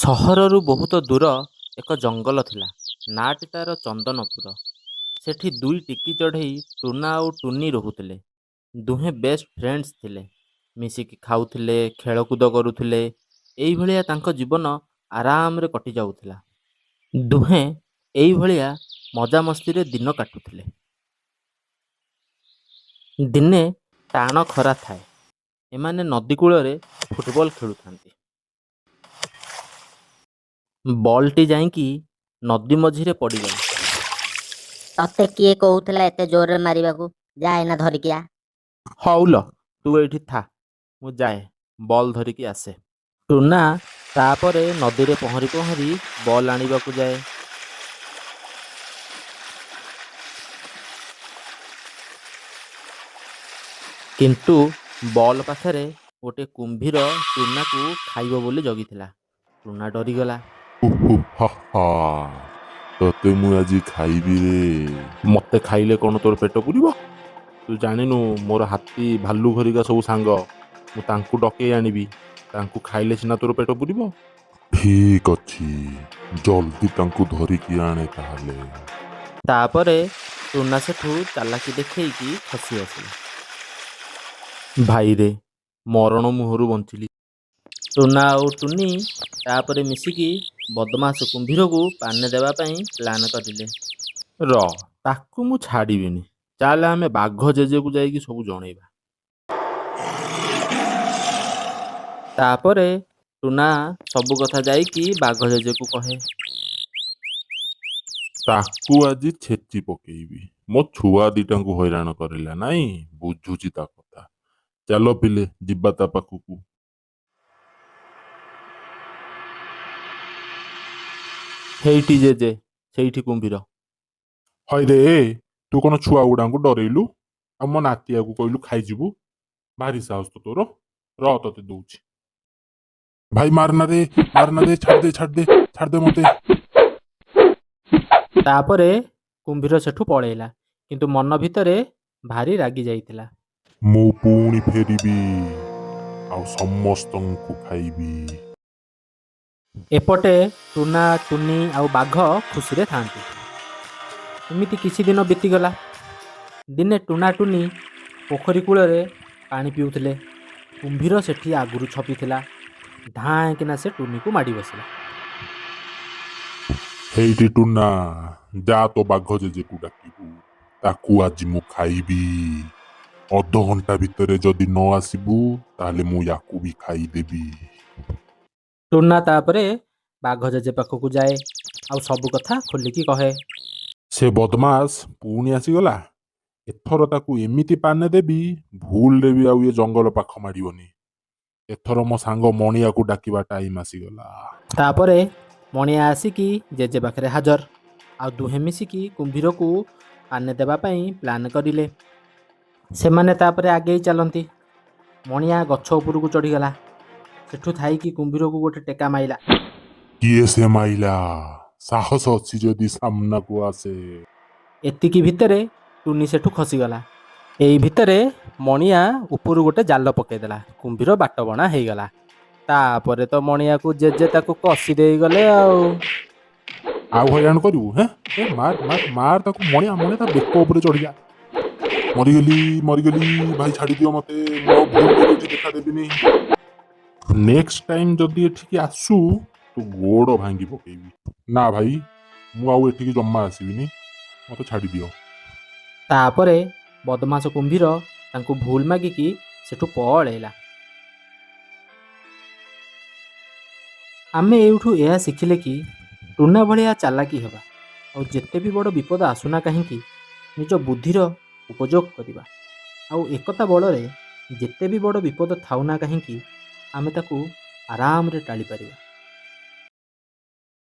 ସହରରୁ ବହୁତ ଦୂର ଏକ ଜଙ୍ଗଲ ଥିଲା। ନାଁଟି ତାର ଚନ୍ଦନପୁର। ସେଠି ଦୁଇ ଟିକି ଚଢ଼େଇ ଟୁନା ଆଉ ଟୁନି ରହୁଥିଲେ। ଦୁହେଁ ବେଷ୍ଟ ଫ୍ରେଣ୍ଡସ୍ ଥିଲେ। ମିଶିକି ଖାଉଥିଲେ, ଖେଳକୁଦ କରୁଥିଲେ। ଏଇଭଳିଆ ତାଙ୍କ ଜୀବନ ଆରାମରେ କଟିଯାଉଥିଲା। ଦୁହେଁ ଏଇଭଳିଆ ମଜାମସ୍ତିରେ ଦିନ କାଟୁଥିଲେ। ଦିନେ ଟାଣ ଖରା ଥାଏ। ଏମାନେ ନଦୀ କୂଳରେ ଫୁଟବଲ ଖେଳୁଥାନ୍ତି। ବଲ୍ଟି ଯାଇକି ନଦୀ ମଝିରେ ପଡ଼ିଗଲା। ତତେ କିଏ କହୁଥିଲା ଏତେ ଜୋରରେ ମାରିବାକୁ? ଯା, ଏଇନା ଧରିକି ଆ। ହଉ ଲ, ତୁ ଏଇଠି ଥା, ମୁଁ ଯାଏ ବଲ୍ ଧରିକି ଆସେ। ଟୁନା ତାପରେ ନଦୀରେ ପହଁରି ପହଁରି ବଲ୍ ଆଣିବାକୁ ଯାଏ। କିନ୍ତୁ ବଲ୍ ପାଖରେ ଗୋଟେ କୁମ୍ଭୀର ଟୁନାକୁ ଖାଇବ ବୋଲି ଜଗିଥିଲା। ଟୁନା ଡରିଗଲା। ହୁହୁ ହା ହା, ତତେ ମୁଁ ଆଜି ଖାଇବି ରେ। ମତେ ଖାଇଲେ କ'ଣ ତୋର ପେଟ ପୁରିବ? ତୁ ଜାଣିନୁ, ମୋର ହାତୀ, ଭାଲୁ ଘରିକା ସବୁ ସାଙ୍ଗ। ମୁଁ ତାଙ୍କୁ ଡକେଇ ଆଣିବି। ତାଙ୍କୁ ଖାଇଲେ ସିନା ତୋର ପେଟ ପୁରିବ। ଠିକ ଅଛି, ଜଲ୍ଦି ତାଙ୍କୁ ଧରିକି ଆଣେ ତାହେଲେ। ତାପରେ ଟୁନା ସେଠୁ ଚାଲାକି ଦେଖେଇକି ଖସି ଆସିଲା। ଭାଇରେ, ମରଣ ମୁହଁରୁ ବଞ୍ଚିଲି। ଟୁନା ଆଉ ଟୁନି ତାପରେ ମିଶିକି ବଦମାସ କୁମ୍ଭୀରକୁ ପାନେ ଦେବା ପାଇଁ ପ୍ଲାନ୍ କରିଲେ। ର, ତାକୁ ମୁଁ ଛାଡ଼ିବିନି। ଚାଲେ, ଆମେ ବାଘ ଜେଜେକୁ ଯାଇକି ସବୁ ଜଣେଇବା। ତାପରେ ଟୁନା ସବୁ କଥା ଯାଇକି ବାଘ ଜେଜେକୁ କହେ। ତାକୁ ଆଜି ଛେଚି ପକେଇବି। ମୋ ଛୁଆ ଦିଟାଙ୍କୁ ହଇରାଣ କରିଲା ନାଇଁ? ବୁଝୁଛି ତା କଥା। ଚାଲ ପିଲେ, ଯିବା ତା ପାଖକୁ। ହେଇଟି ଜେଜେ, ସେଇଠି କୁମ୍ଭୀର। ହଇରେ, ତୁ କ'ଣ ଛୁଆ ଗୁଡାଙ୍କୁ ଡରେଇଲୁ ଆଉ ମୋ ନାତିଆକୁ କହିଲୁ ଖାଇଯିବୁ? ଭାରି ସାହସ ତ ତୋର। ର, ତତେ ଦଉଛି। ଭାଇ, ମାରନା ରେ, ମାରନା ରେ, ଛାଡ଼ିଦେ, ଛାଡ଼ିଦେ, ଛାଡ଼ିଦେ ମତେ। ତାପରେ କୁମ୍ଭୀର ସେଠୁ ପଳେଇଲା, କିନ୍ତୁ ମନ ଭିତରେ ଭାରି ରାଗି ଯାଇଥିଲା। ମୁଁ ପୁଣି ଫେରିବି ଆଉ ସମସ୍ତଙ୍କୁ ଖାଇବି। ଏପଟେ ଟୁନା, ଟୁନି ଆଉ ବାଘ ଖୁସିରେ ଥାଆନ୍ତି। ଏମିତି କିଛି ଦିନ ବିତିଗଲା। ଦିନେ ଟୁନା, ଟୁନି ପୋଖରୀ କୂଳରେ ପାଣି ପିଉଥିଲେ। କୁମ୍ଭୀର ସେଠି ଆଗରୁ ଛପିଥିଲା। ଧାଏଁକିନା ସେ ଟୁନିକୁ ମାଡ଼ି ବସିଲା। ହେଇଟି ଟୁନା, ଯା, ତୋ ବାଘ ଜେଜେକୁ ଡାକିବୁ। ତାକୁ ଆଜି ମୁଁ ଖାଇବି। ଅଧଘଣ୍ଟା ଭିତରେ ଯଦି ନ ଆସିବୁ, ତାହେଲେ ମୁଁ ୟାକୁ ବି ଖାଇଦେବି। ଟୁନା ତାପରେ ବାଘ ଜେଜେ ପାଖକୁ ଯାଏ ଆଉ ସବୁ କଥା ଖୋଲିକି କହେ। ସେ ବଦମାସ ପୁଣି ଆସିଗଲା। ଏଥର ତାକୁ ଏମିତି ପାନେ ଦେବି, ଭୁଲରେ ବି ଆଉ ଏ ଜଙ୍ଗଲ ପାଖ ମାଡ଼ିବନି। ଏଥର ମୋ ସାଙ୍ଗ ମଣିଆକୁ ଡାକିବା ଟାଇମ୍ ଆସିଗଲା। ତାପରେ ମଣିଆ ଆସିକି ଜେଜେ ପାଖରେ ହାଜର ଆଉ ଦୁହେଁ ମିଶିକି କୁମ୍ଭୀରକୁ ପାନେ ଦେବା ପାଇଁ ପ୍ଲାନ୍ କରିଲେ। ସେମାନେ ତାପରେ ଆଗେଇ ଚାଲନ୍ତି। ମଣିଆ ଗଛ ଉପରକୁ ଚଢ଼ିଗଲା। ସେଠୁ ଥାଇକି କୁମ୍ଭୀରକୁ ଗୋଟେ ଟେକା ମାଇଲା। କିଏ ସେ ମାଇଲା? ସାହସ ଅଛି ଯଦି ସାମ୍ନାକୁ ଆସେ। ଏତିକି ଭିତରେ ଟୁନି ସେଠୁ ଖସିଗଲା। ଏଇ ଭିତରେ ମଣିଆ ଉପରୁ ଗୋଟେ ଜାଲ ପକେଇଦେଲା। କୁମ୍ଭୀର ବାଟବଣା ହେଇଗଲା। ତାପରେ ତ ମଣିଆକୁ ଜେଜେ ତାକୁ କଷି ଦେଇଗଲେ ଆଉ। ଆଉ ହଇରାଣ କରିବୁ ହେଁ? ଏ ମାର, ମାର, ମାର ତାକୁ। ମଣିଆ, ମଣିଆ, ତା ବେକ ଉପରେ ଚଢ଼ିଯା। ମରିଗଲି, ମରିଗଲି, ଭାଇ, ଛାଡ଼ିଦିଅ ମତେ। ମୁଁ ଆଉ ଭୁଲରେ ବି ଏଠି ଦେଖା ଦେବିନି। ନେକ୍ସଟ ଟାଇମ୍ ଯଦି ଏଠିକି ଆସୁ, ତୁ ଗୋଡ଼ ଭାଙ୍ଗି ପକେଇବି। ନା ଭାଇ, ମୁଁ ଆଉ ଏଠିକି ଜମା ଆସିବିନି। ମତେ ଛାଡ଼ିଦିଅ। ତାପରେ ବଦମାସ କୁମ୍ଭୀର ତାଙ୍କୁ ଭୁଲ ମାଗିକି ସେଠୁ ପଳେଇଲା। ଆମେ ଏଇଠୁ ଏହା ଶିଖିଲେ କି ଟୁନା ଭଳିଆ ଚାଲାକି ହେବା ଆଉ ଯେତେ ବି ବଡ଼ ବିପଦ ଆସୁନା କାହିଁକି, ନିଜ ବୁଦ୍ଧିର ଉପଯୋଗ କରିବା ଆଉ ଏକତା ବଳରେ ଯେତେ ବି ବଡ଼ ବିପଦ ଥାଉ ନା କାହିଁକି, ଆମେ ତାକୁ ଆରାମରେ ଟାଳିପାରିବା।